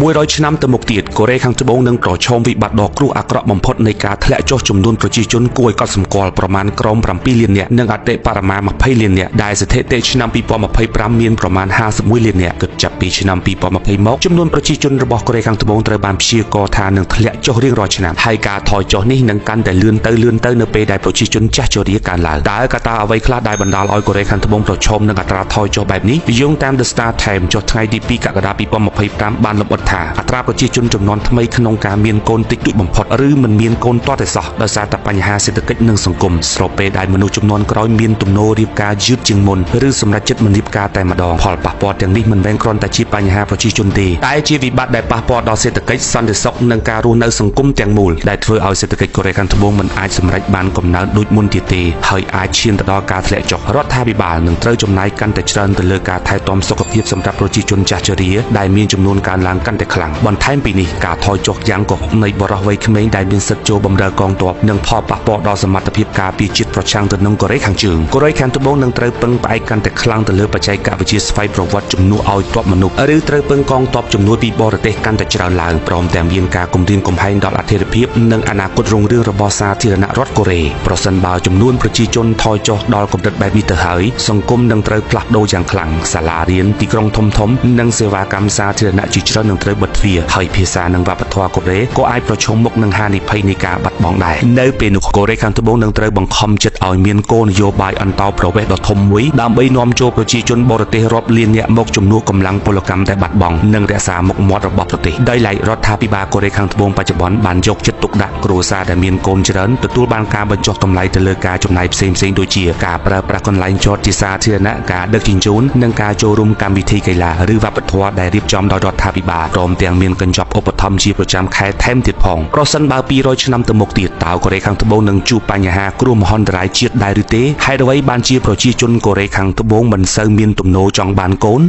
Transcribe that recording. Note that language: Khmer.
100ឆ្នាំទៅមុខទៀតកូរ៉េខាងត្បូងនឹងប្រឈមវិបត្តិដ៏គ្រោះអាក្រក់បំផុតនៃការធ្លាក់ចុះចំនួនប្រជាជនគួរឲ្យកត់សម្គាល់ប្រមាណក្រោម7លាននាក់និងអតិបរមា20លាននាក់ដែលស្ថិតិឆ្នាំ2025មានប្រមាណ51លាននាក់គិតចាប់ពីឆ្នាំ2020មកចំនួនប្រជាជនរបស់កូរ៉េខាងត្បូងត្រូវបានព្យាករណ៍ថានឹងធ្លាក់ចុះរៀងរាល់ឆ្នាំហើយការថយចុះនេះនឹងកាន់តែលឿនទៅលឿនទៅនៅពេលដែលប្រជាជនចាស់ជរាកើនឡើងតើកត្តាអ្វីខ្លះដែលបណ្ដាលឲ្យកូរ៉េខាងត្បូងប្រឈមនឹងអត្រាថយចុះបែបនេះយោងតាម The Star Times ចុះថ្ងៃទី2កក្កដា2025បានលម្អិតថាអត្រាប្រជាជនចំនួនថ្មីក្នុងការមានកូនតិចតួចបំផុតឬមិនមានកូនទាល់តែសោះដោយសារតែបញ្ហាសេដ្ឋកិច្ចនិងសង្គមស្របពេលដែលមនុស្សចំនួនក្រោយមានទំនោររៀបការយឺតជាងមុនឬសម្រេចចិត្តមិនរៀបការតែម្ដងផលប៉ះពាល់ទាំងនេះមិនមែនគ្រាន់តែជាបញ្ហាប្រជាជនទេតែជាវិបត្តិដែលប៉ះពាល់ដល់សេដ្ឋកិច្ចសន្តិសុខនិងការរស់នៅសង្គមទាំងមូលដែលធ្វើឲ្យសេដ្ឋកិច្ចកូរ៉េខាងត្បូងមិនអាចសម្រេចបានកំណើនដូចមុនទៀតទេហើយអាចឈានទៅដល់ការធ្លាក់ចុះរដ្ឋាភិបាលនឹងត្រូវចំណាយកាន់តែច្រើនទៅលើការថែទាំសុខភាពសម្រាប់ប្រជាជនចាស់ជរាដែលមានចំនួនកើនឡើងកាន់តែខ្លាំងបន្ថែមពីនេះការថយចុះយ៉ាងគំហុកនៃបុរសវ័យក្មេងដែលមានសិទ្ធិចូលបម្រើកងទ័ពនិងផលប៉ះពាល់ដល់សមត្ថភាពការពារជាតិប្រឆាំងទៅនឹងកូរ៉េខាងជើងកូរ៉េខាងត្បូងនឹងត្រូវពឹងផ្អែកកាន់តែខ្លាំងទៅលើបច្ចេកវិទ្យាស្វ័យប្រវត្តិជំនួសឲ្យទ័ពមនុស្សឬត្រូវពឹងកងទ័ពជំនួយពីបរទេសកាន់តែច្រើនឡើងព្រមទាំងមានការគំរាមកំហែងដល់អធិរភាពនិងអនាគតរុងរឿងរបស់សាធារណរដ្ឋកូរ៉េប្រសិនបើចំនួនប្រជាជនថយចុះដល់កម្រិតបែបនេះទៅហើយសង្គមនឹងត្រូវផ្លាស់ប្ដូរយ៉ាងខ្លាំងសាលារៀនទីក្រុងធំៗនិងសេវាកម្មសាធារណៈជាច្រើននឹងត្រូវបិទទ្វារហើយភាសានិងវប្បធម៌កូរ៉េក៏អាចប្រឈមមុខនឹងហានិភ័យនៃការបាត់បង់ដែរនៅពេលនោះកូរ៉េខាងត្បូងនឹងត្រូវបង្ខំចិត្តឲ្យមានគោលនយោបាយអន្តោប្រវេសន៍ដ៏ធំមួយដើម្បីនាំចូលប្រជាជនបរទេសរាប់លាននាក់មកជំនួសកម្លាំងពលកម្មដែលបាត់បង់និងរក្សាមុខមាត់របស់ប្រទេសដោយឡែករដ្ឋាភិបាលកូរ៉េខាងត្បូងបច្ចុប្បន្នបានយកចិត្តទុកដាក់គ្រួសារដែលមានកូនច្រើនទទួលបានការបញ្ចុះតម្លៃទៅលើការចំណាយផ្សេងៗដូចជាការប្រើប្រាស់កន្លែងចតជាសាធារណៈការដឹកជញ្ជូននិងការចូលរួមកម្មវិធីកីឡាឬវប្បធម៌ដែលរៀបចំដោយរដ្ឋាភិបាលព្រមទាំងមានកញ្ចប់ឧបត្ថម្ភជាប្រចាំខែថែមទៀតផងប្រសិនបើ200ឆ្នាំទៅមុខទៀតតើកូរ៉េខាងត្បូងនឹងជួបបញ្ហាគ្រោះមហន្តរាយជាតិដែរឬទេហេតុអ្វីបានជាប្រជាជនកូរ៉េខាងត្បូងមិនសូវមានទំនោរចង់បានកូន?